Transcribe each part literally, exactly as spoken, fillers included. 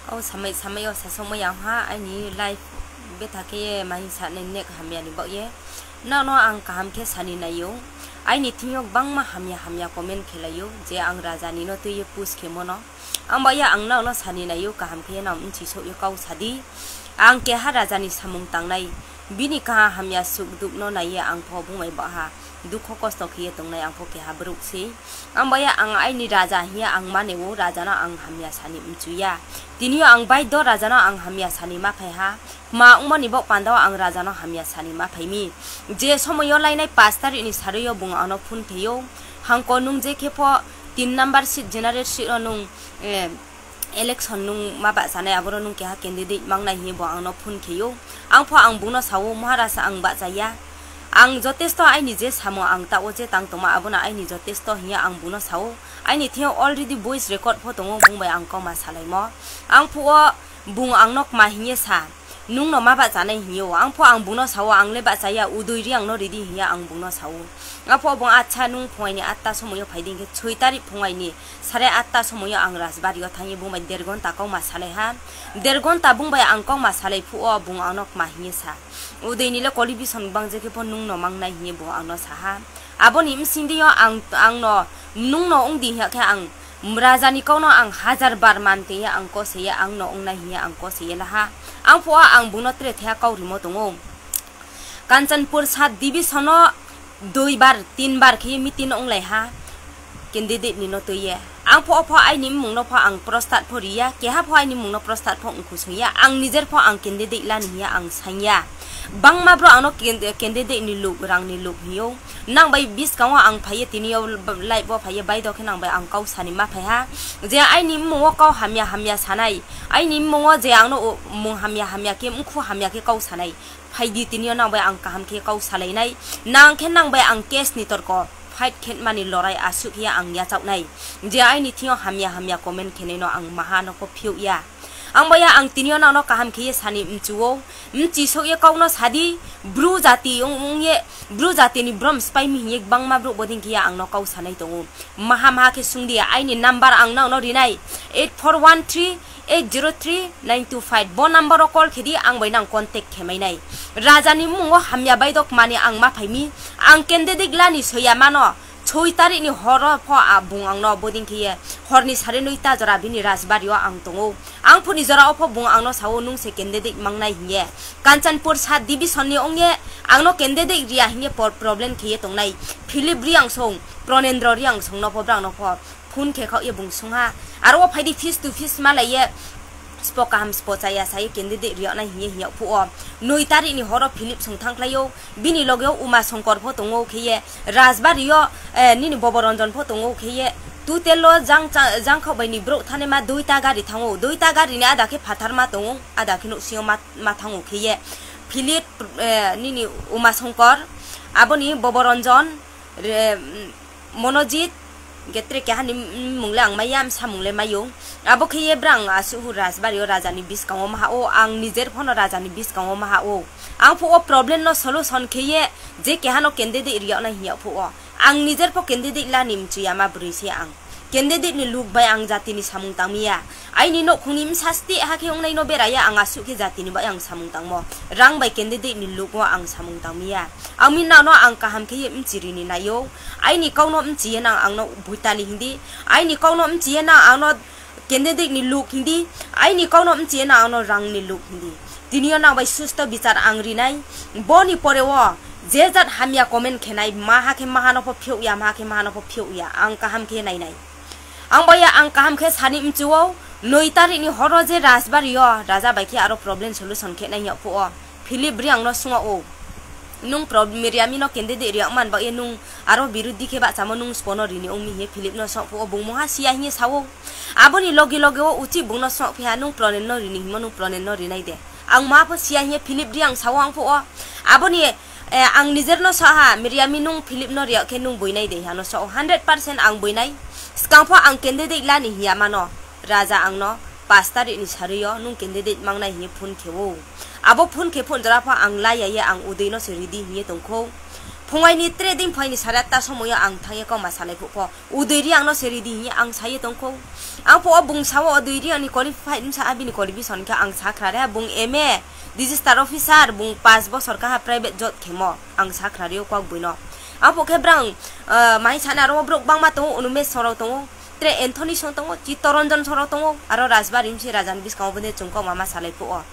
O samai samai o sasokmai ang ha, aini life betha khe mai sanai nek hamya ni bagwi. Nono ang kaham khe sani naio. Aini thingyo bangma hamya hamya comment khelaio je ang raja ni no twiwi push khe mono. Ang baya ang nono sani naio, kaham khe no mchi sokyo kau sadi. Ang keha raja ni samung tangnai. Bini kaha hamya suk duk no naiye ang pho bumai baha. Dukho kosto khiye tongnai ang pho keha bruk si. Ang baya ang aini raja hiya ang mane o raja no ang hamya sani mchuya. Tiniyo ang baidho raja no ang hamya sani ma phai ha. Ma wngmani bok pandao ang raja no hamya sani ma phai mi. Je somoyo lainai pash tarik ni sarui o bung ano phone kheyo. Hangko nung je khe pho tin number seat general seat o nung, eh, election nung ma bahchanai, aboro nung keha candidate mangnai hinwi bo angno phone kheyo. Ang pho ang bungno sao, "Maharaj, ang bahchaya. Ang jotesto aini je samo ang ta o je tang tongma abono aini jotesto," hinwi ang bungno sao. Aini thio already voice record pho tongo, bung bai ang kauma salaimo. Ang phuo bung angno kma hinwi sa. Nungno ma bahchanai hinwi o. Ang pho ang bungno sao, "Ang le bahchaya, udui ri angno ridi," hinwi ang bungno sao. Apho bung, "Acha, nung phuaini atta somoyo phaidi hinkhe soi tarik phuaini sare atta somoyo ang Rajbari o thangwi bung bai der gonta kauma salai ha." Der gonta bung bai ang kauma salai phuo bung angno kma hinwi sa. "Udui ni le qualification bang je khe pho nungno mangnai," hinwi bung angno sa ha. Aboni bsing dio ang, angno nungno wngdi hinkhe ang Rajani kokno ang hajar bar man twiya ang koseye, ang no wngnai hiya ang koseye laha. Ang phuo ang bungno tre theha kau rimo tongo. Kanchanpur sub division o dui bar, tin bar khe meeting onglaiha candidate ni no twiye. Ang phuo pho aini mungno pho ang prostat pho riya, keha pho aini mungno prostat pho wngkhu sungya, ang nijer pho ang candidate lani hiya ang sanya. Bangma bro ano can-, candidate ni luk, rang ni luk hiyo. Nang bai biskango ang phaiye, tini o live o phaiye, bai dokhe nang bai ang kau sani ma phaiha. Je aini mung o kau hamya hamya sanai, aini mung o je angno o mung hamya hamya khe, mkhu hamya khe kau sanai. Phaidi tini o nang bai ang kaham khe kau salainai. Nang khe nang bai ang case ni torko fight khe mani lorai aswk khe ang yachaknai. Je aini thio hamya hamya comment khenai no ang maha no ko phiuk ya. Ang baya ang tini o nang no kaham khe sani mchuo. Mchi sok ye kau no sadi, bru jati ong, ong ye, bru jati ni brom spai mi hiye bangma bru boding khe ang no kau sanai tongo. Maha maha khe sungdi, aini number ang nang no rinai, eight four one three eight zero three nine two five. Bo number o call khedi, ang bai nang contact khe mai nai. Raja ni mung o hamya bai dok mani ang ma phai mi, ang candidate lani soya mano. Soi tarik ni horo pho a bung ang no boding khe ye, hor ni sare noi ta jora bini Rajbari o ang tongo. Ang phuni jora o pho bung ang no sao, "Nung se candidate mangnai," hinye. Kanchanpur sub division ni ong ye ang no candidate riya hinye por-, problem khe ye tongnai. Philip Riangsong, Pranendra Riangsong no pho brang no pho phone khe khao ye bung sungha. Aro o phaidi face to face malai ye, spo kaham spo chaya sai candidate riya nai hinye hinya phuo. Noi tarik ni horo Philip song thang khlai o. Bini loge o Uma Shankar pho tongo khe ye, Rajbari o, eh, nini Bobo Ranjan pho tongo khe ye. Tutel o jang cha-, jang khao bai ni bro thani ma duita gari thango. Duita gari ni ada khe phathar ma tongo, ada khe nuh sio ma, ma thango khe ye. Philip, eh, nini Uma Shankar, aboni Bobo Ranjan, re, mm, Monojit, getre keha ni, mm, mung le ang maya, samung le mayo. Abo khe ye brang asuhu Rajbari o raja ni biskango maha o, ang nijer phono raja ni biskango maha o. Ang phuo problem no solution khe ye, je keha no candidate riya nai hinya phuo. Ang nijer pho candidate lani mchuya ma bwrwi se ang. Candidate ni luk bai ang jati ni samung tangmiya. Aini nokhung ni msa sti ha khe wngnai no beraya, ang aswk khe jati ni bai ang samung tangmo. Rang bai candidate ni luk o ang samung tangmiya. Ang mi nang no ang kaham khe ye mchiri ni nayo. Aini kau no mchiye nang ang no bhuitali hindi. Aini kau no mchiye nang ang no candidate ni luk hindi, aini kau no mchiye na ano rang ni luk hindi. Tini o nang bai susto bichar ang rinai, boni pore o je jat hamya comment khenai, maha khe maha no pho phiuk ya, maha khe maha no pho phiuk ya, ang kaham khe nai nai. Ang baya ang kaham khe sani mchuo, noi tarik ni horo je Rajbari o raja bai khe aro problem solution khe nai ya phuo. Philip Riang no swngo o. Nung pro-, Miriami no candidate riak man bagwi nung aro birudhi khe bahchamo nung spono rini ongmi hiye Philip no songphuo bung moha siya hiye sao. Aboni logi logi o uchi bung no songphiya nung Pronen no rini himo nung Pronen no rinai de. Ang ma pho siya hiye Philip Riang sao ang phuo. Aboni, eh, ang nijer no saha Miriami nung Philip no riak khe nung buinai de hano sao. Hundred percent ang buinai. Skang pho ang candidate lani hiya mano. Raja ang no pas tarik ni sarui o nung candidate mangnai hiye phone khe o. Abo phone khe phone jora pho ang laiya ye ang udui no se ridi hiye tongkho. Phungaini tre din phaini sare atta somoyo ang thangye kokma salai phukho. Udui ri angno se ridi hinwi ang saye tongkho. Ang phuo bung sao udui ri ani qualified wngsa abini qualification khe ang sakha re bung M A register officer bung paanch bosor kaha private job khemo ang sakha rio kok buino. Ang phuo khe brang, ah, mai sana ro borok bangma tongo unumes sorok tongo. Tre Anthony song tongo, Chittaranjan sorok tongo, aro Rajbari msi rajani bwskango bwdhe chwng kokma ma salai phuo.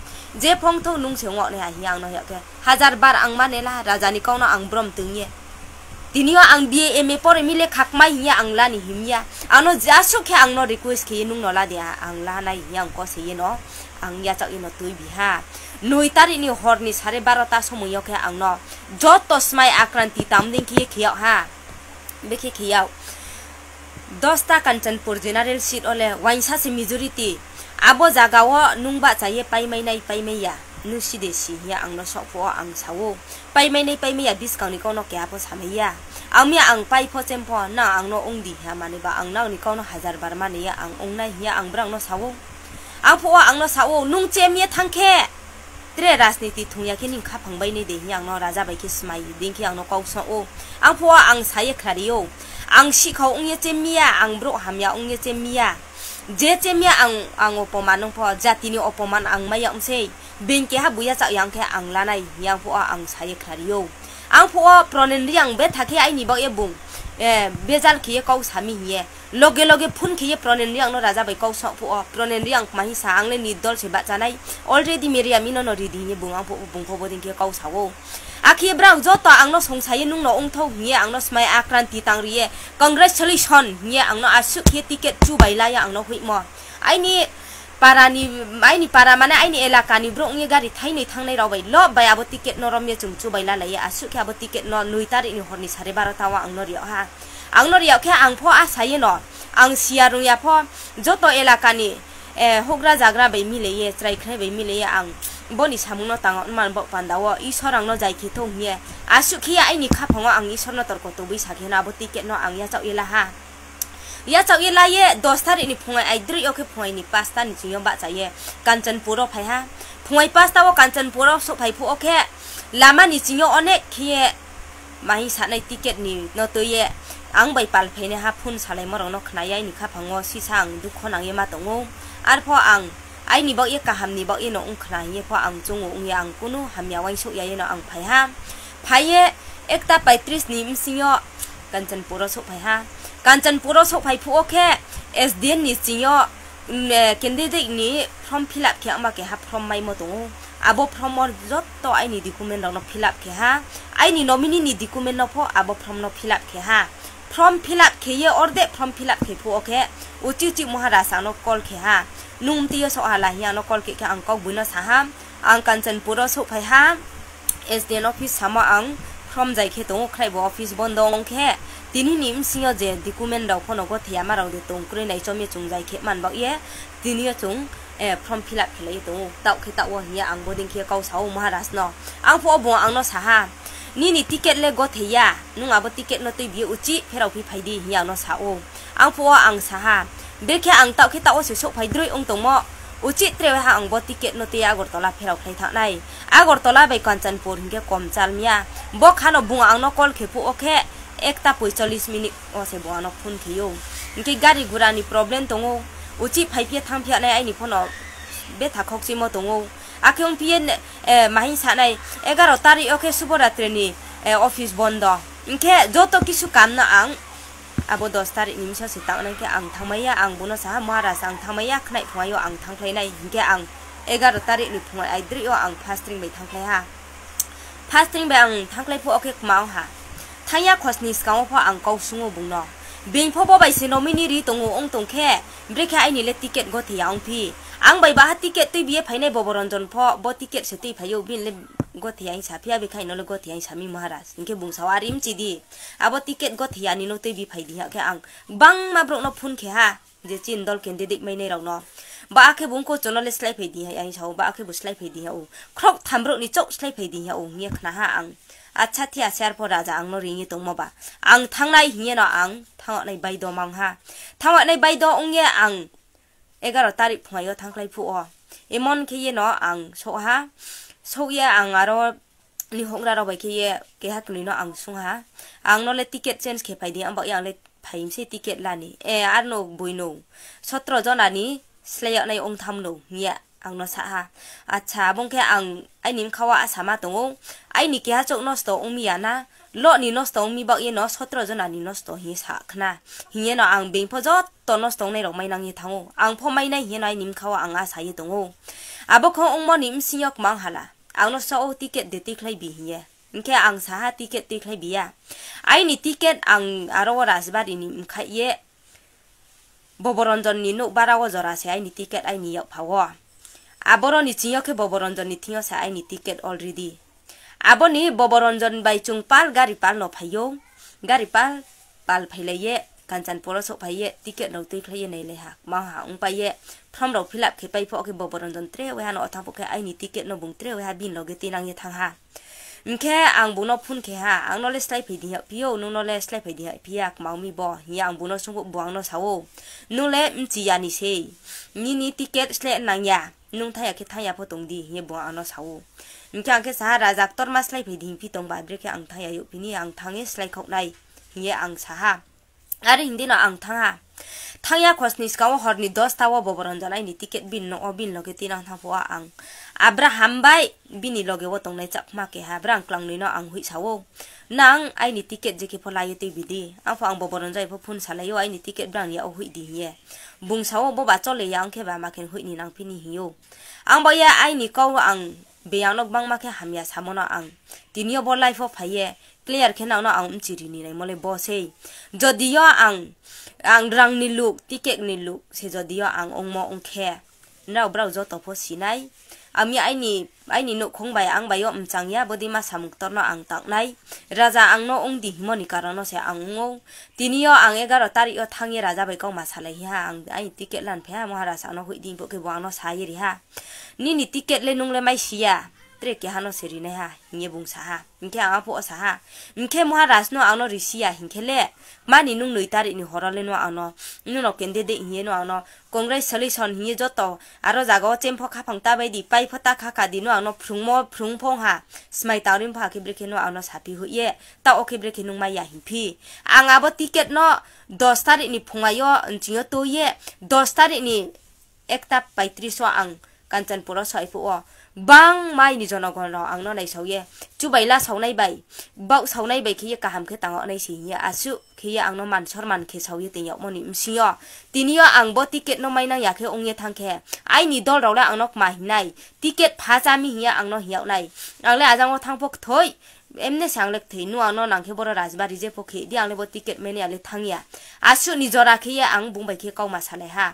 Je phongthok nung se wngok ne ahi ang no yak khe. Hajar bar ang ma nela rajani kokno ang brom tungye. Tinio ang B A M A pore mile khakmai hinya ang lani himya. Ano jasuk khe ang no request khe nung no la dia ang la nai hinya ang ko se yeno. Ang yachak yeno tui biha. Noi tarik ni hor ni sare barota somoyo khe ang no joto smai akranti tamding khe khiyok ha. Bekhe khiyok. Dosta Kanchanpur general seat ole wainsa se majority. Abo jaga o nung ba chaye paimai nai paimai ya. Nung side si hiya ang no sok phuo ang sao. Paimai nai paimai ya bwskang ni kok no keha pho samai ya. Ang mi ang pai pho chem pho na ang no ong di hiya mani ba ang nang ni kok no hajar bar mani ya ang ong nai hiya ang brang no sao. Ang phuo ang no sao nung chem ye thang khe. Tre rajniti thungya khe ning khaphang bai nai de hiya ang no raja bai khe smai ding khe ang no kok so o. Ang phuo ang saye khlari o. Ang sikha ong ye chem ya ang bro hamya ong ye chem ya. Je chem ya ang ang opoman nung pho jati ni opoman ang maya ong sei. Beng keha buya chak yang khe ang lanai yang phuo ang saye khlari o. Ang phuo Pronen Riang betha khe aini bak ye bung. Eh, bejal khe ye kok sami hiye. Loge loge phone khe ye Pronen Riang no raja bai kok sok phuo. Pronen Riang mahi sa ang le ni dol se bachanai. Already meria mino no ridi hiye bung ang phuo bung pho boding khe kok sao. Akhe brang joto ang no songsaye nung no ongthok hiye ang no smai akranti tang riye. Congratulations hiye ang no asuk khe ticket chu bai laya ang no huimo. Aini parani, aini para mane aini elakani borok wngya gari thainwi thangnai rok bai lob bai abo ticket no romya chwng chubai lalaiya aswk khe abo ticket no nwi tarik ni horni sare barota o ang no riyok ha. Ang no riyok khe ang pho a saye no ang siya rwngya pho joto elakani, eh, hugra jagra bai mileye chwrai khwnai bai mileye ang boni samung no tango wngma bok panda o Isor ang no jai khe thung hiye aswk khe aini khaphango ang Isor no torko tubui sakhe no abo ticket no ang yachak ela ha. Yachak ye lai ye dos tarik ni phungai aidrwi o khe phungai ni pasta ni chwng yo bahcha ye Kanchanpur o phai ha. Phungai pasta o Kanchanpur o sok phai phu o khe lama ni chwng yo onek khe ye mahi sanai ticket ni no twi ye ang bai pal phainai ha phone salaimo rok no khna ye aini khaphango sisa ang dukho nang ye ma tongo. Arpho ang aini bak ye kaham ni bak ye no wng khna hing ye pho ang chungo wng ye ang kunu hamya uansuk ya ye no ang phai ha. Phai ye ekta paitris ni bsing yo Kanchanpur o sok phai ha. Kanchanpur o sok phai phu o khe S D N ni ching yo, mm, eh, candidate ni form fill up khe wngma keha form maimo tongo. Abo form o joto aini document rok no fill up khe ha. Aini nominee ni document no pho abo form no fill up khe ha. Form fill up khe ye orde form fill up khe phu o khe uchi uchi Maharaj ano call khe ha. Nung mtwi yo sok ha la hiya ano call khe khe ang kok buino sa ha. Ang Kanchanpur o sok phai ha. S D N office samo ang from jai khe tongo, khwlai bo office bondo wng khe tini ni bsing yo je document rok phano gothei ama rok de tong kwrwi nai chom ye chwng jai khe man bak ye tini yo chwng, eh, form fill up khe lai tongo, taoh khe taoh o hing ye ang boding khe kok sao Maharaj no. Ang phuo bo ang no sa ha, "Nini ticket le gothei ya, nwng abo ticket no twi biye uchi pherao phi phai di," hing ye ang no sa o. Ang phuo ang sa ha, "Brekhe ang taoh khe taoh o se sok phai droi wng tongmo, uchi tre ha ang bo ticket no twi Agartala pherao khlai thangnai." Agartala bai Kanchanpur hinkhe kom chalmya. Bo khano bung ang no call khe phu o khe ekta poicholish minute o se bung ano phone khe o. Hinkhe gari gura ni problem tongo. Uchi phai phiya thang phiya nai aini phone o betha khok chimo tongo. Akhe wng phiye ne, eh, mahi sanai egaroh tarik o khe Suboratri ni, eh, office bondo. Hinkhe joto kisu kam no ang Abo dos tarik ni misa se tangnai khe ang thangmaya, ang bono saha, "Maharaj, ang thangmaya, khwnai phungai o ang thangkhlainai," hinkhe ang egaroh tarik ni phungai aidrwi o ang fasting bai thangkhlai ha. Fasting bai ang thangkhlai phu o khe kwma wng ha. Thangya khosni swkango pho ang kok sungo bungno. Beng pho bo bai se nominee ri tongo wng tong khe, brekhe aini le ticket gothei ya wng phi. Ang bai baha ticket twi biye phainai Boboranjan pho, bo ticket se twi phai o, bini le gothei ya wng sa phi, abikhe aino le gothei ya wng sa mi Maharaj. Hinkhe bung sao, "Ari mchi di." Abo ticket gothei ya nino twi bi phai di ha khe ang bangma borok no phone khe ha, je chini dol candidate mainai rok no. Ba akhe bo wngkha chwngno le slai phai di hai ang sao, ba akhe bo slai phai di ha o. Khorok tham borok ni chok slai phai di ha o hingye khna ha ang. Acha thi aser pho raja ang no ringye tongmo ba. Ang thangnai hingye no ang thangnai bai do mang ha. Thangnai bai do wngye ang egaroh tarik phungai o thangkhlai phu o. Emon khe ye no ang sok ha. Sok ye ang aro ni hokra rok bai khe ye keha kwnwi no ang sung ha. Ang no le ticket change khe phai di, ang ba yang le phai mse ticket lani. E, arno buino sotro jona ni slai nai ong tham no hiya ang no sa ha. Acha, abong khe ang aini mkha o asa ma tongo. Aini keha chok nosto ong mi ya na, lo ni nosto ong mi bak ye no sotro jona ni nosto hi sa khna. Hiye no ang beng pho joto nosto ong nai rok mai nang ye thango. Ang pho mai nai hiye no aini mkha o ang asa ye tongo. Abo kho ong mo ni msing yok mang hala. Ang no sa o ticket de tikhlai bi hiye. Hinkhe ang saha ticket tikhlai biya. Aini ticket ang aro o Rajbari ni mkha ye Boboranjan ni nuk bara o jora se aini ticket aini yak pha o. Aboro ni ching yo khe Boboranjan ni thing yo se aini ticket already. Aboni Boboranjan bai chung pal gari pal no phai yo. Gari pal pal phai lai ye Kanchanpur o sok phai ye ticket rok tikhlai ye nai lai ha. Ma ha ong pai ye form rok fill up khe pai pho khe Boboranjan tre wai ha no o thang pho khe aini ticket no bung tre wai ha bini loge tinang ye thang ha. Hinkhe ang buno phone khe ha, ang no le slai phai di ha, phio, nung no le slai phai di ha, phiya kma umi bo, hiya ang buno sung bo ang no sa o, nung le mchi ya ni sei, nini ticket slai nang ya, nung thaya khe thaya pho tong di, hiye bo ang no sa o. Hinkhe ang khe sa ha, Raja ktor ma slai phai di, hing phi tong ba, bre khe ang thaya yo, phini ang thang ye slai khok nai, hiye ang sa ha. Ari hindi no ang thang ha. Thang ya khosni skang o hor ni dos ta o Boboranjan aini ticket bin no o bin loge tinang thang pho ang. Abraham bai bini loge o tong nai chakma khe ha, brang klang nwi no ang hui sa o. Nang aini ticket je khe pho lai yo tei bidi. Ang pho ang Boboranjan pho phone sa lai o aini ticket brang ya o hui di hiye. Bung sa o bo ba chole ya ang khe ba ma khe hui ni nang phini hi o. Ang bo ya aini kau ang beyang no bangma khe hamya samo no ang. Tini o bo life o phai ye. Clear khe nang no ang mchi rini nai mo le bo sei. Jodi o ang, ang rang ni luk, ticket ni luk se jodi o ang ong mo ong khe. Nrao brao joto pho sinai. Ami aini, aini nukhung bai ang bai o mchang ya, bodi ma samung ktor no ang tak nai. Raja ang no ong di himo ni karon no se ang ong o. Tini o ang egaro tarik o thang ye Raja bai kau ma salai ha, ang aini ticket lan phe ha, Maharaj ang no hui di bo khe bo ang no sa ye ri ha. Nini ticket le nung le mai si ya. Tre keha no se rinai ha, hiye bung sa ha. Hinkhe ang aphuo sa ha. Hinkhe Maharaj no ang no risi ya hinkhe le, mani nung nui tarik ni horo le no ang no, nung no candidate hiye no ang no, congratulation hiye joto, aro jaga o chempho khaphang ta bai di, pai pho ta kha kha di no ang no phrungmo phrung phong ha, smai tangrim pha khe brekhe no ang no sapi hui ye, ta o khe brekhe nung mai ya hin phi. Ang abo ticket no dos tarik ni phungai o nching yo tui ye, dos tarik ni ekta paitris o ang Kanchanpur o soi phuo. Bang mai ni jonogon rok ang no nai sau ye. Chubai la saunai bai, bau saunai bai khe ye kaham khe tang o nai si hiye. Asu khe ye ang no man sorman khe sau ye tei yokmo ni bsing yo. Tini o ang bo ticket no mai nang ya khe ong ye thang khe. Aini dol rok le ang no kma hinai. Ticket pha cha mi hiya ang no hiyok nai. Ang le ajang o thang pho kthoi. Emne se ang le kthoi. Nu ang no nang khe boro Rajbari je pho khe di ang le bo ticket mani ang le thang ya. Asu ni jora khe ye ang bung bai khe kau ma salai ha.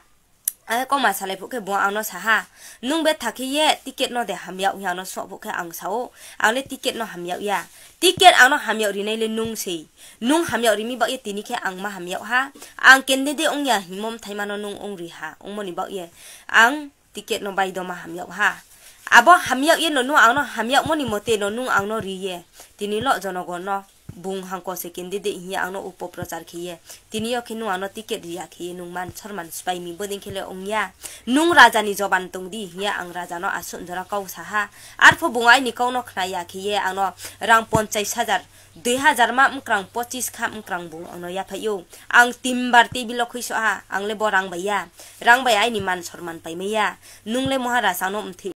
Ang kok ma salai phuk khe bo ang no sa ha, "Nung betha khe ye ticket no de hamyag," hing ang no sok phuk khe ang sa o, "Ang le ticket no hamyag ya." Ticket ang no hamyag rinai le nung sei. Nung hamyag rimi bak ye tini khe ang ma hamyag ha. Ang candidate ong ya hingmo bthai mano nung ong ri ha. Ongmo ni bak ye ang ticket no bai do ma hamyag ha. Abo hamyag ye no nung ang no hamyagmo ni mote no nung ang no ri ye. Tini lo jonogon no. Bung hangko se candidate hiya ang no upo prochar khiye. Tini yo khe nung ano ticket riya khiye nung man sorman spai mi boding khe le ong ya. Nung raja ni joban tong di hiya ang raja no asuk jora kau sa ha. Arpho bung aini kau no khna ya khiye ang no rang ponchais hajar, dui hajar ma mkrang pochis kha mkrang bung ang no ya phai o. Ang timbar tei bilo khoi so ha ang le bo rang bai ya. Rang bai aini man sorman pai mai ya. Nung le Maharaj ang no mthi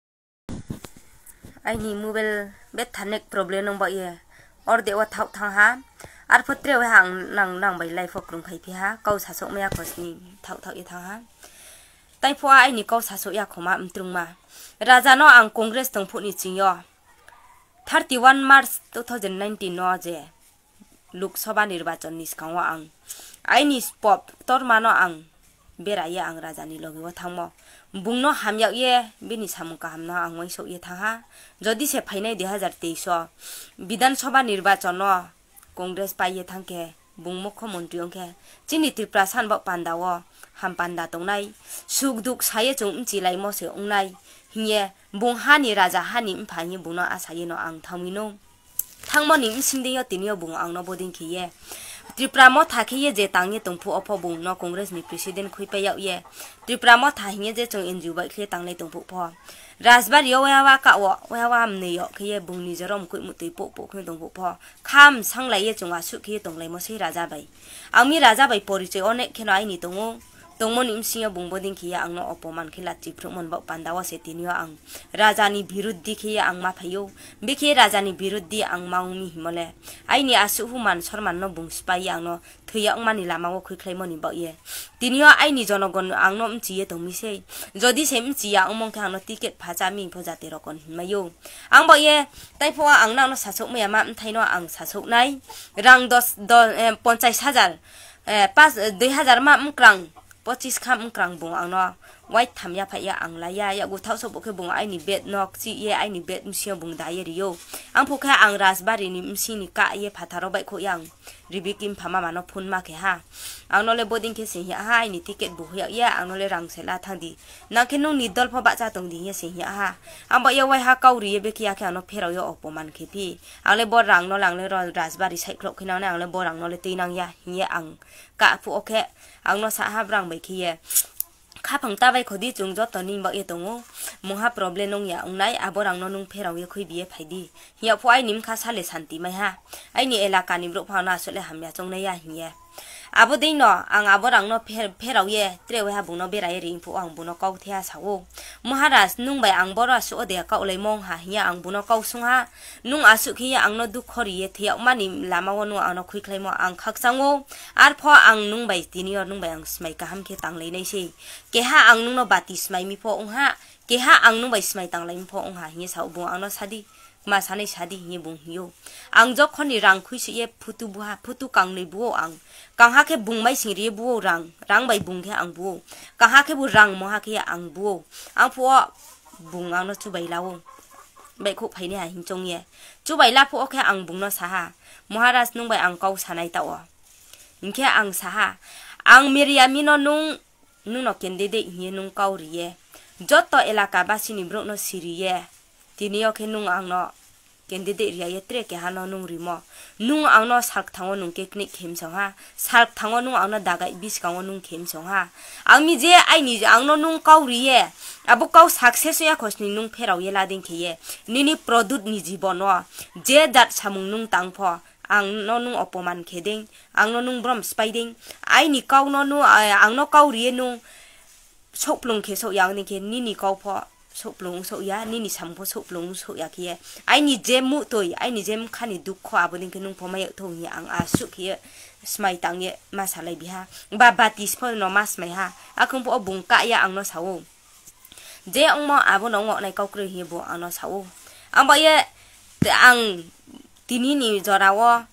Aini mobile betha net problem nang ba ye. Orde o thau thang ha. Arpho tre o ha ang nang, nang bai life o krung khai phi ha. Kau sasok maya khosni thau thau ye thang ha. Tai pho aini kau sasok ya khoma mtrung ma. Raja no ang Congress tong phut ni ching yo. Thirty one March two thousand nineteen no je. Lok Sabha nirbachon ni swkango ang aini pop ktorma no ang beraiye ang raja ni logi o thangmo. Bung no hamyag ye bini samung kaham no ang uaingsouh ye thang ha. Jodi se phainai dui hazar teis o Bidhan Sabha nirbachon no Congress pai ye thang khe bung mukho montri ong khe chini Tripura san bo panda o ham panda tongnai suk duk sa ye chung mchi laimo se ong nai hing ye bung ha ni raja ha ni mpha hing ye bung no asa ye no ang thangwi no. Thangmani bsing dei yo tini yo bung ang no boding khe ye. Tripura motha khe ye je tang ye tong phu, opho bung no Congress ni president khui pai yag ye. Tripura motha hing ye je chwng N G O bai khe ye tang lai tong phu pho. Rajbari o waiha wa ka o, waiha wa mwnwi o khe ye bung ni jorom khui mutwi po po khe tong phu pho. Kham sang lai ye chwng aswk khe ye tong lai mo sei raja bai. Ang mi raja bai porichoi onek khe no aini tongo. Tongmoni bsing yo bung bodin khe ye ang no opoman khe lachi phrwngmani bak panda o se tini o ang raja ni biruddhi khe ye ang ma phai o. Bikhe raja ni biruddhi ang ma wng mi himo le. Aini aswk human sorman no bung swpai ye ang no thwi ya wngmani lama o khui khlai mani bak ye. Tini o aini jonogon ang no mchi ye tong mi sei. Jodi se mchi ya wngmong khe ang no ticket phacha mi pho jati rokon hinmai o. Ang bak ye tai pho ang nang no sasok maya ma mthai no ang sasok nai. Rang dos, dos, eh, ponchais hajar, eh, pas, dui hajar ma mkrang. Pochis kha wngkrang bung ang no wait tham ya phai ya ang lai ya, yago thausa bo khe bung aini bed nok chi ye aini bed bsing yo bung da ye rio. Ang phu khe ang Rajbari ni bsing ni ka ye phathar o bai kho yang ribi kim pha mama no phone ma khe ha. Ang no le bodin khe sing ya ha, aini ticket bo hoyak ya, ang no le rang se la thang di. Nang khe nung ni dol pho bahcha tong di ye sing ya ha. Ang ba ye wai ha kau ri ye bikhe ya khe ang no pherao ye opoman khe phi. Ang le bo rang no le ang le ro-, Rajbari sai khlok khe nang ne ang le bo rang no le twi nang ya hing ye ang ka phu o khe. Ang no sa ha brang bai khe ye. Khaphang ta bai khodi chwng joto ning bak ye tongo. Mungha problem nung ya wngnai abo rang no nung pherao ye khoi biye phai di. Hiya phu aini mkha sale santi mai ha. Aini elaka ni borok phano aswk le hamya chong nai ya hing ye. Abo dei no ang abo rang no pher-, pherao ye tre wai ha bung no bera ye ring phu ang bung no kau the ha sa o. Maharaj nung bai ang boro aswk o de kau lai mong ha hing ye ang bung no kau sung ha. Nung aswk khe ye ang no dukho ri ye thwi ya mani lama o nung ang no khoi khlai mo ang khakchang o. Arpho ang nung bai tini o nung bai ang smai kaham khe tang lai nai sei. Keha ang nung no bati smai mi pho wng ha, keha ang nung bai smai tang lai mi pho wng ha hing ye sa o bung ang no sadi. Ma sanai sadi hing ye bung hing yo. Ang jokhon ni rang khui se ye phutu buha, phutu kang nai bu o ang. Kang ha khe bung mai sing ri ye bu o rang, rang bai bung khe ang bu o. Kang ha khe bu rang mo ha khe ang bu o. Ang phu o bung ang no chubai la o. Bai khuk phai ni ha hing chong ye. Chubai la phu o khe ang bung no sa ha. Maharaj nung bai ang kau sanai ta o. Hing khe ang sa ha. Ang Miryami no nung, nung no candidate hing ye nung kau ri ye. Joto elaka basi ni borok no siri ye. Tini o khe nung ang no candidate ri ya ye tre keha no nung rimo. Nung ang no salkthango nung khe knik khem song ha. Salkthango nung ang no dagai biskango nung khem song ha. Ang mi je aini ang no nung kau ri ye. Abo kau success ya khosni nung pherao ye lading khe ye. Nini product ni jibon o je jat samung nung tang pho. Ang no nung opoman khe ding. Ang no nung brom spai ding. Aini kau no nung, ang no kau ri ye nung. Sokplung khe sokya wngni khe nini kau pho sokplung wng sokya, nini samung pho sokplung wng sokya khe ye. Aini je muhtwi, aini je mkhani dukho abo ding khe nung pho maya thung hing ye ang aswk khe ye smai tang ye ma salai biha. Ba batis pho no ma smai ha. Akhung pho o bung ka ya ang no sa o. Je wngmo abo no wng nai kau kwrwi hing ye bo ang no sa o. Ang ba ye te ang tini ni jora o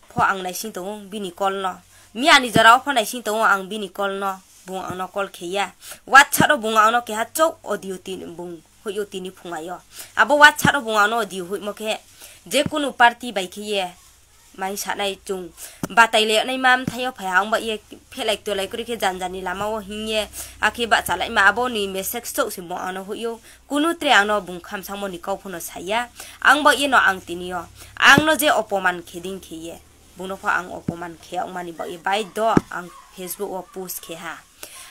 pho ang naising tongo bini call no. Miya ni jora o pho naising tongo ang bini call no. Bung ang no call khe ya. WhatsApp o bung ang no keha chok audio tin bung hoyo tini phunga yo. Abo WhatsApp o bung ang no audio hoimo khe je kunu party bai khe ye mai sanai chung batai le nai mam thaio phai ang ba ye phelai tolai kwrwi khe jan jan ni lama o hing ye akhe ba chalai ma abo ni message chok se bung ang no hoyo. Kunu tre ang no bung khamsangmo ni kau pho no sa ya. Ang ba ye no ang tini o ang no je opoman khe ding khe ye. Bung no pho ang opoman khe ya wngmani bagwi baidho ang Facebook o post khe ha.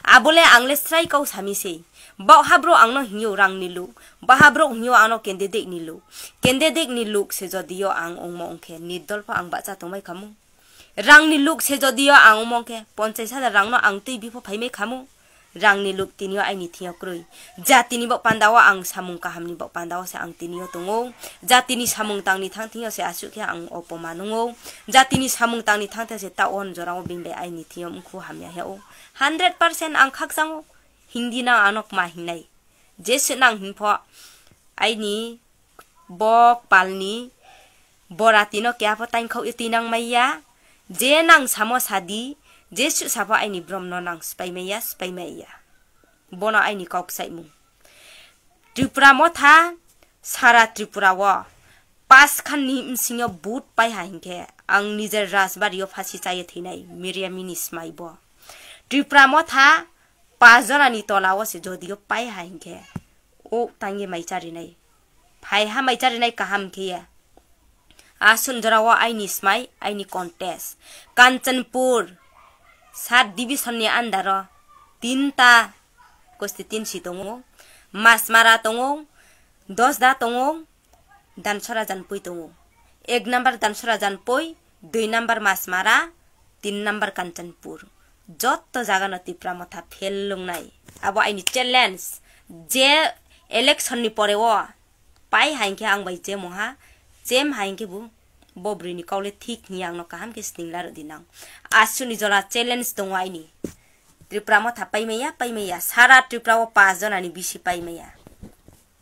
Abo le ang le srai kau sami sei. Bauha bro ang no hingyo rang ni luk. Baha bro hingyo ang no candidate ni luk. Candidate ni luk se jodi yo ang wngmo wngkhe nirdol pho ang bahcha tongbai khamu. Rang ni luk se jodi yo ang wngmo wngkhe ponchais hajar rang no ang twi bipho phaimai khamu. Rang ni luk tini o aini thing yo kwrwi. Jati ni bo panda o ang samung kaham ni bo panda o se ang tini o tongo. Jati ni samung tang ni thang thing yo se aswk khe ang opoman wngo. Jati ni samung tang ni thang thang se ta o jora o bini bai aini thing yo mkhu hamya he o. Hundred percent ang khakchang o. Hindi nang ano kma hingnai. Jesu nang hin pho aini Bo palni borati no keha pho taingkhok ye tinang maya. Je nang samo sadi, je susa pho aini brom no nang spai maya, spai maya. Bono aini kok saimung. Tripura motha, sara Tripura o pas khan ni bsing yo but pai ha hinkhe ang nijer Rajbari o phasi chai ye thwinai Miryamini smai bo. Tripura motha pas jora ni tola o se jodi o pai ha hinkhe o tang ye mai charinai. Phai ha mai charinai kaham khe ya. Aswk jorao aini smai, aini contest. Kanchanpur sub division ni under o tinta constituency tongo, Masmara tongo, Dosda tongo, Dansora Janpui tongo. Ek number Dansora Janpui, dui number Masmara, tin number Kanchanpur. Jotto jagano Tipra Motha fail lungnai. Abo aini challenge. Je election ni pore o pai hai khe ang bai je mungha, chem hai khe bo, bo bwrwi ni kau le thik hiya, ang no kaham khe sningla rw di nang. Aswk ni jora challenge tongo aini. Tipra Motha pai maya, pai maya. Sara Tripura o pas jona ni bisi pai maya.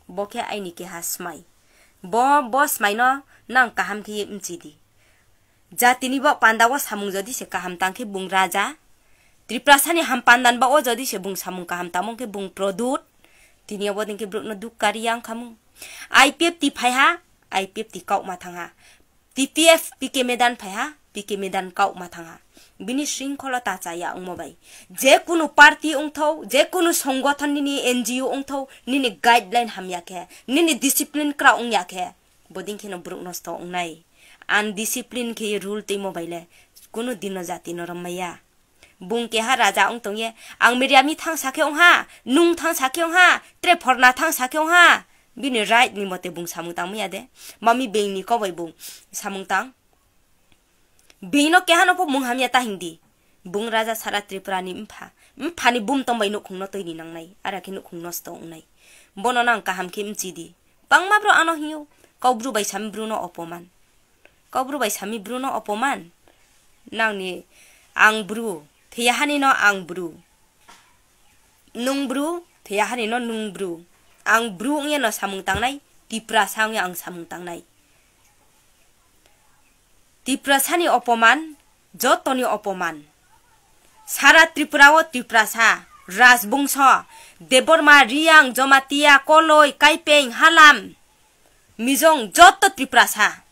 Bo khe aini keha smai. Bo, bo smai no nang kaham khe mchi di. Jatini bo panda o samung jodi se kaham tang khe bung raja. Tiprasa ni ham pandan ba o jodi se bung samung kaham tamo khe bung produt. Tini obo din khe bruk no duk kari yang khamu. I P F T phai ha, I P F T kauk ma thang ha. T P F P K Medan phai ha, P K Medan kauk ma thang ha. Bini shringkhola ta cha ya wngmo bai. Je kunu party wngthau, je kunu songothon nini N G O wngthau, nini guideline hamya khe, nini discipline kwrak wngya khe, bodin kheno bruk nosto wngnai. Undiscipline khe rule twimo bai le kunu dino jati no romaya. Bung keha raja wng tong ye, ang Miriam ni thang sa khe wng ha, nung thang sa khe wng ha, tre phorna thang sa khe wng ha. Bini right ni mote bung samung tang maya de. Mami beng ni kok bai bung samung tang. Beng no keha no pho mung hamya ta hing di. Bung raja sara Tripura ni mpha. Mpha ni bum tong bai nukhung no twi ni nangnai. Ara khe nukhung nosto wngnai. Bono nang kaham khe mchi di. Bangma bro ano hiyo. Kau bru bai sami bru no opoman. Kau bru bai sami bru no opoman. Nang ni ang bru. Thiya hani no ang bru. Nung bru, thiya hani no nung bru. Ang bru wngya no samung tangnai, Tiprasa wngya ang samung tangnai. Tiprasa ni opoman, joto ni opoman. Sara Tripura o Tiprasa, Rajbongso, Debbarma, Riyang, Jomatia, Koloi, Kaipeng, Halam, Mijong, joto Tiprasa.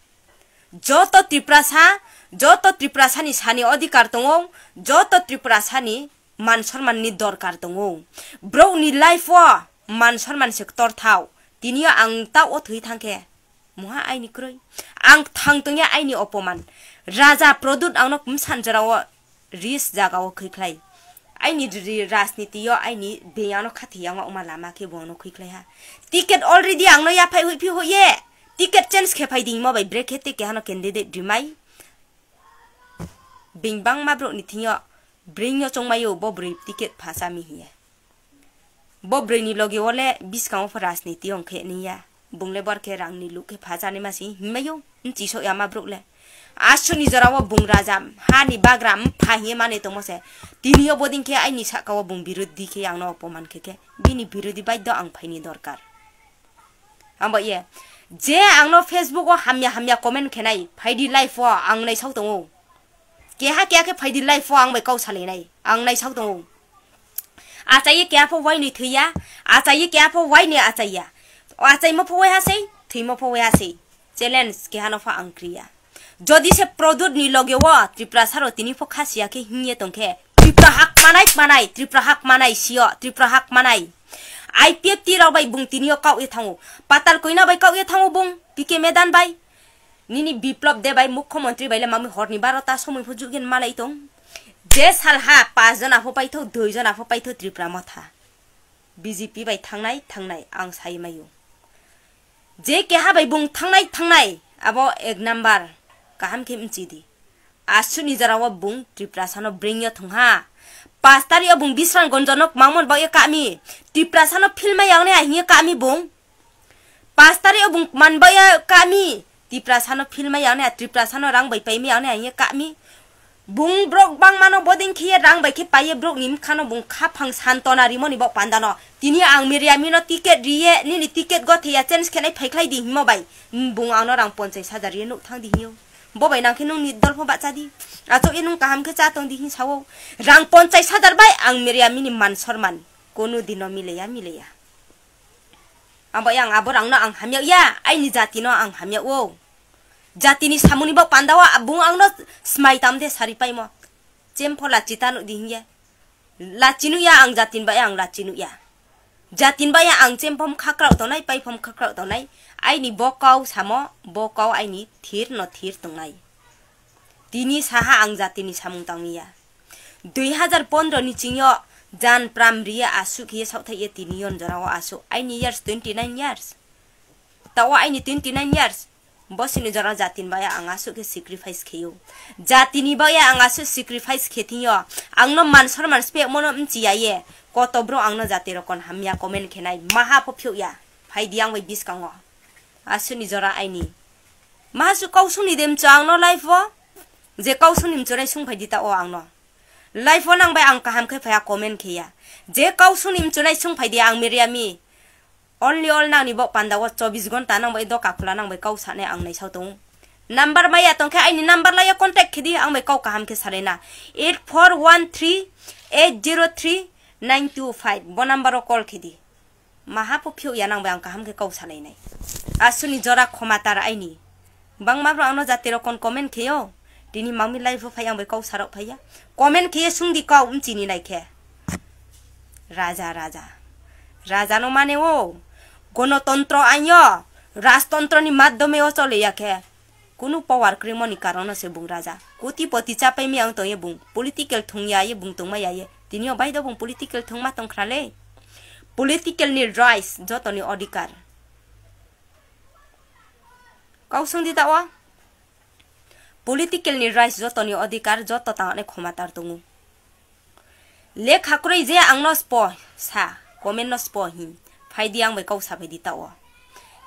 Joto Tiprasa, joto Tiprasa ni sani odhikar tongo, joto Tiprasa ni man sonman ni dorkar tongo. Borok ni life o man sonman se ktor thao. Tini o ang ta o thwi thang khe, muha aini kwrwi. Ang thang tongya aini opoman. Raja Pradyut ang no msan jora o ris jaga o khwi khlai. Aini ri-, rajniti o aini beng ano khathi yang wngma lama khe bo ano khwi khlai ha. Ticket already ang no yaphai hui phi hui ye. Ticket change khe phai di himo bai brekhe te kehano candidate rimai. Beng bangma borok ni thing yo bring yo chongmai o bo bwrwi ticket pha chami hiye. Bo bwrwi ni logi o le bwskango pho rajniti ong khe niya. Bung le bor khe rang ni luk khe pha chani ma si himai o. Nchi sok ya ma borok le. Aswk ni jora o bung raja ha ni bagra mpha hiye mani tongmo se. Tini o bodin khe aini saka o bung birodhi khe ang no opoman khe khe. Bini birodhi baidho ang phaini dorkar. Ang bo ye. Je ang no Facebook o hamya hamya comment khe nai. Phaidi live o ang nai sok tongo. Keha keha khe phaidi live o ang bai kau salai nai. Ang nai sok tongo. Achai ye keha pho wai ni thwi ya. Achai ye keha pho wai ni achai ya. O achai mo pho wai ha sei. Thwi mo pho wai ha sei. Challenge keha no pho ang kri ya. Jodi se Pradyut ni loge o Tiprasa rok tini pho kha siya khe hing ye tong khe, Tripura hak manai manai, Tripura hak manai sio, Tripura hak manai. I P F T rok bai bung tini o kau ye thango. Patal Koina bai kau ye thango bung, P K Medan bai. Nini Biplop Deb bai Mukhyamantri bai le mami hor ni barota somoi pho jugin malai tong. Je sal ha pas jona pho paitho, dui jona pho paitho Tripura Motha. B J P bai thangnai, thangnai, ang sai maio. Je keha bai bung thangnai, thangnai, abo ek number, kaham khe mchi di. Aswk ni jora o bung Tiprasa no bring yo thung ha. Pas tari o bung Bisramganj no mangmon ba ye kami. Tiprasa no film yang ne ahi kami bung. Pas tari o bung man ba ye kami. Tiprasa no film yang ne, Tiprasa no rang bai pai mi yang ne ahi kami. Bung borok bangmano boding khe rang bai khe paiye borokni bwkhano bung khaphang santona rimoni bo pandano. Tini ang Miriamino ticket riye, nini ticket gotheya change khenai phaikhlai di himo bai. Bung ano rang ponchais hajar riye nuk thang di hiyo. Bo bai nang khe nung ni dol pho bacha di. Achok ye nung kaham khe cha tong di hin sao. Rang ponchais hajar bai ang Miriamini man sorman. Kono dino mileya, mileya. Abo yang abo rangno ang hamya ya, aini jatino ang hamya o. Jatini samungni bo panda o bung angno smai tamde sari paimo. Chem pho lachi tanu di hinya. Lachi nu ya ang jatin ba ang lachi nu ya. Jatin baya ang chempom khakrao tongnai, paipom khakrao tongnai. Aini bo kau samo, bo kau aini thir no thir tongnai. Tini saha ang jatini samung tangmiya. Dui hazar pondro ni chingyo jan pram riya asuk hiye saothai ye tini yon jorao asuk. Aini years twenty nine years. Tao aini twenty nine years. Bosini jora jatin baya ang asuk khe sacrifice kheyo. Jatini baya ang asuk sacrifice khe thingyo. Angno man sorman spek mono mchiya ye. Koto bro angno jati rokon hamya comment khenai. Maha pho phiyok ya. Phai di ang bai biskango. Asuni jora aini. Maha su kau suni dem cho angno life o. Je kau suni mchonai sung phai di ta o angno. Life o nang bai ang kaham khe phaya comment kheya. Je kau suni mchonai sung phai di ang meriami. Only all nangni bo panda o chobbish gonta nang bai doka khula nang bai kau sanai ang naisao tongo. Number maya tongkhe aini number laya contact khedi ang bai kau kaham khe salaina. Eight four one three eight zero three nine two five bo number o call khedi. Maha pho phiyok ya nang bai ang kaham khe kau salainai. Asuni jora khoma tar aini. Bangma bro angno jati rokon comment kheyo. Tini mangmi live o phai ang bai kau sarok phaiya. Comment kheyo sungdi kau mchini nai khe. Raja, raja. Raja no mane o. Gonotontro anyo. Rajtontro ni madhyome o chole ya khe. Kunu power krimo ni karon no se bung raja. Koti poti chapai mi ang tong ye bung. Political thung ya ye bung tongma ya ye. Tini o bai do bung political thungma tong khra le. Political ni rights joto ni odhikar. Kau sung di ta o. Political ni rights joto ni odhikar joto tang ne khoma tar tongo. Lekha kwrwi je ang no spo sa, comment no spo hin. Phai di ang bai kau sa phai di ta o.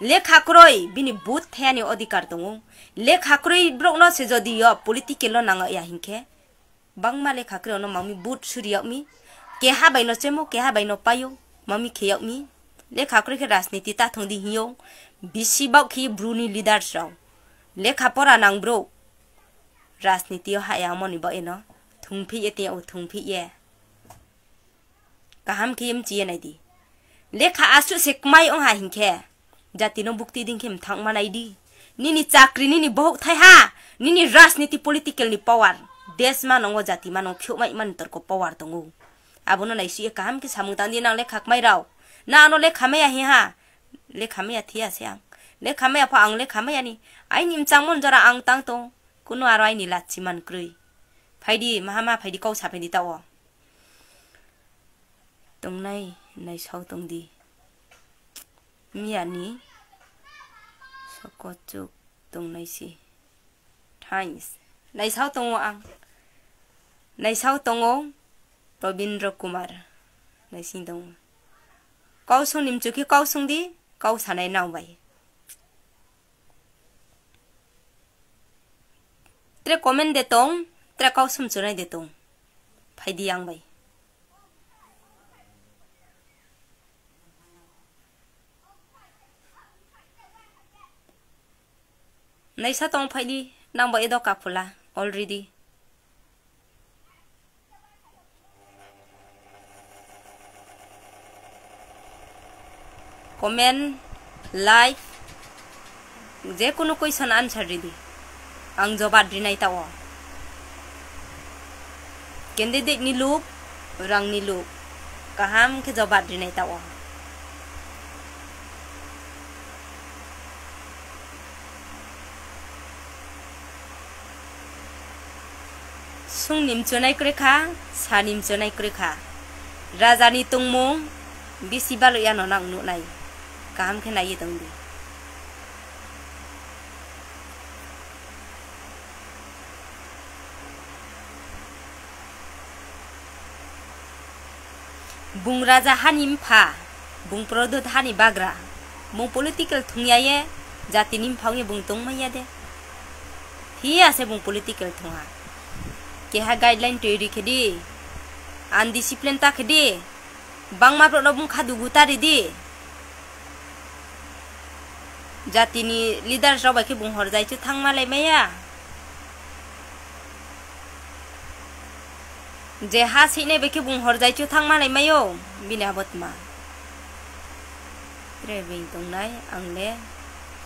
Lekha kwrwi bini but thaya ni odhikar tongo. Lekha kwrwi borok no se jodi yo political no nang ya hinkhe. Bangma lekha kwrwi no mami but suri yok mi. Keha bai no chemo, keha bai no payo, mami khe yok mi. Lekha kwrwi khe rajniti ta thung di hin yo. Bisi bak khe bru ni leaders rok. Lekha pora nang bro. Rajniti o ha ya moni bo eno. Thung phi ye te o thung phi ye. Kaham khe mchi ye nai di. Lekha asuk se kmai ong ha hinkhe. Jati no bukti ding khe mthang ma nai di. Nini chakri, nini bohok thai ha. Nini rajniti political ni power. Desh ma nongo jati ma nongo phiuk mai man torko power tongo. Abono nai si ye kaham khe samung tang di nang lekha kmai rao. Na ano lekha maya hi ha. Lekha maya thiya se ang. Lekha maya pho ang lekha maya ni. Aini mchang mon jora ang tang tong. Kuno aro aini lachi man krwi. Phai di maha ma phai di kau sa phai di ta o. Tongnai naisao tong di. Miya ni sokochuk tongnai si. Thanks. Naisao tongo ang. Naisao tongo Robindra Kumar. Naising tongo. Kau sung ni mchukhi kau sung di, kau sanai nang bai. Tre comment de tong, tre kau sum chunai de tong. Phai di ang bai. Naisa tong phai di, nang bai edo kaphula already. Comment, like, je kunu question answer ridi. Ang jobab rinai ta o. Candidate ni look, rang ni look. Kaham khe jobab rinai ta o. Sung ni mchunai kwrwi kha, sa ni mchunai kwrwi kha. Raja ni tongmung bisi balo yano nang nuknai. Kaham khe naiwi tong di. Bung raja hani mpha, bung prodot hani bagra, bung political thungya ye, jatini mphang ye bung tongmaya de. Phiya se bung political thungha. Keha guideline toiri khedi, undiscipline ta khedi, bangma borok no bung khadugu ta ridi. Jatini leaders rok bai khe bung horjai chu thangma lai maya. Je ha seinai bai khe bung horjai chu thangma lai mayo, bini abo tma. Tre being tongnai ang le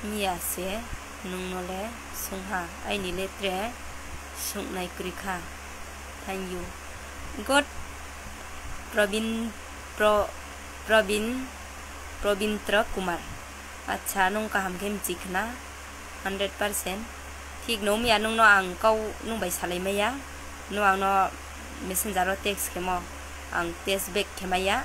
miya se nung no le sungha, aini le tre sungnai kwrwi kha. Thank you. God Probin Pro Probin, Probintra Kumar. Acha, nwng kaham khe mchi khna, hundred percent. Thik no wngya nwngno ang kau nwng bai salai maya. Nwng angno messenger o text khemo, ang text back khe maya.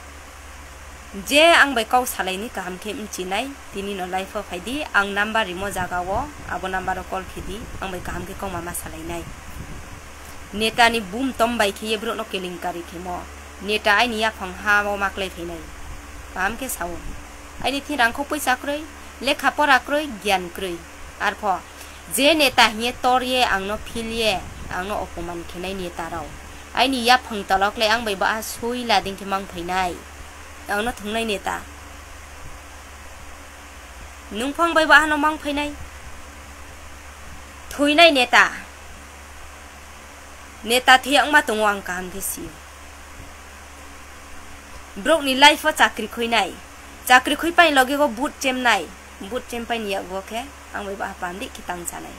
Je ang bai kau salaini kaham khe mchinai, tini no live o phaidi, ang number rimo jaga o, abo number o call khedi, ang bai kaham khe kau ma ma salainai. Neta ni bum tom bai khe ye borok no kelinkari khemo. Neta aini yaphang ha o maklai phainai. Kaham khe sao. Aini thing rangkho poisa kwrwi, lekha pora kwrwi, gyan kwrwi. Arpho, je neta hiye tor ye, angno phil ye, angno opoman khenai neta rao. Aini yaphang tolok le ang bai ba sui lading khe mang phainai. Angno thungnai neta. Nwng phang bai ba ano mang phainai. Thuinai neta. Neta thwi wngma tongo ang kaham khe sio. Borokni life o chakri khuinai. Chakri khui paini logi o vote chemnai. Vote chem paini yago khe ang bai ba pandi khe tang chanai.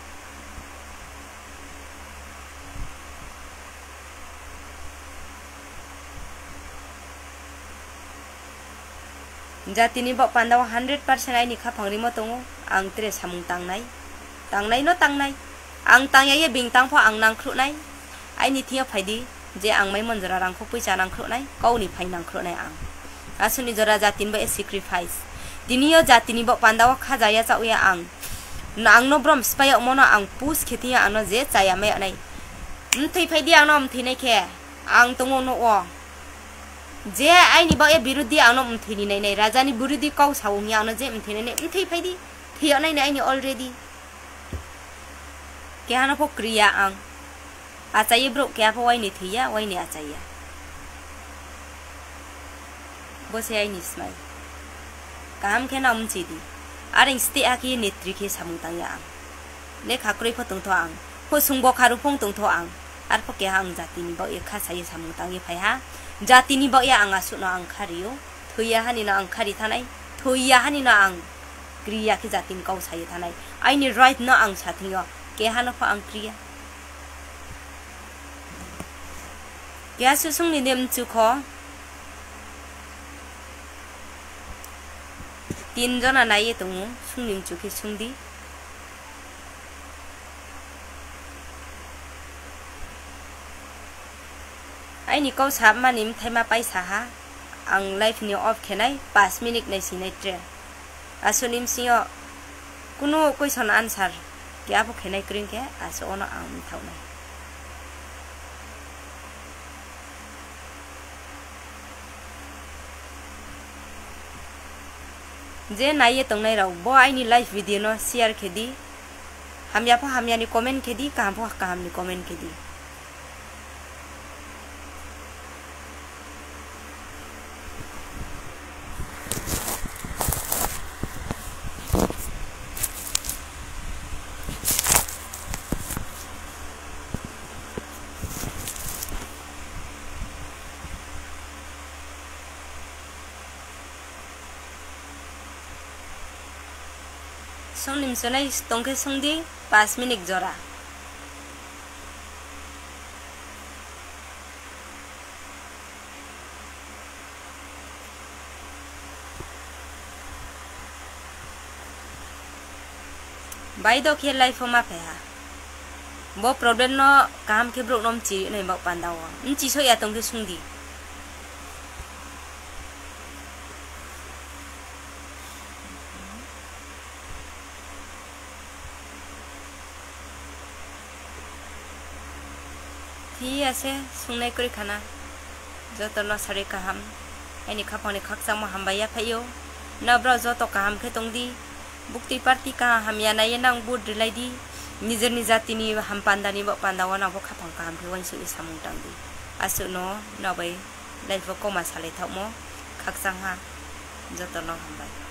Jatini bok pandao hundred percent aini khaphang rimo tongo, ang tere samung tangnai, tangnai no tangnai, ang tangya ye bing tangpho ang nangkhruhnai, aini thio phaidi je ang mai monjora rangkho puisa nangkhruhnai, kauni phai nangkhruhnai ang. Aswkni jora jatini bo e sacrifice, tini yo jatini bok pandao khajaya chaoya ang, no ang no brom spayok mono ang push khe thia ano je chaya mai anai, mthwi phaidi ang no mthwi nai khe. Ang tongo no o. Je aini bagwi birudi ano mthwini nainai, rajani birudi kau sao wngya ano je mthwini nainai, mthwi phaidi, thwiya nainai aini already. Kehano pho kriya ang. Achaiye borok keha pho waini thwiya, waini achaiya. Bo se aini smai. Kaham khe no mchidi. Areng site hakhe netri khe samung tangya ang. Lekha kwrwi pho tongtho ang. Khosung bokha rupung tongtho ang. Arpho keha ang jatini bagwi kha saye samung tangwi phaiha. Jatini bagwi ang aswkno ang khario. Thwiya hani no ang khari thanai. Thwiya hani no ang kriya khe jatini kau saye thanai. Aini right no ang sathwio. Keha no pho ang kriya. Keha susungni de mchukho. Tin jona naiye tongo, sungni mchukhe sungdi. Aini kau sabmani mthaima paisa ha, ang live ni off khenai, paanch minute nai sinai tre. Aswkni bisingo kunu question answer keha pho khenai kwrwi khe, aswk ono ang mthaunai. Je naiye tongnai rok, bo aini live video no share khe di. Hamya pho hamya ni comment khe di, kaham pho kaham ni comment khe di. Songni mchunai tongkhe songdi, paanch minute jora. Bai do khe life o ma phaiha. Bo problem no kaham khe borok no mchi nai bok panda o. Mchi so ya tong khe sungdi. Thik ase, sungnai kwrwi khana. Jotono sari kaham. Aini khapangni khakchangma hambai ya phaio. Nabra joto kaham khe tongdi. Bukti party kaham hamya naiye nang vote rwlaidi. Nijorni jatini ham pandani bo panda o nang bo khapang kaham khe uansukni samung tangdi. Aswkno nobai life o koma salai thokmo khakchangha. Jotono hambai.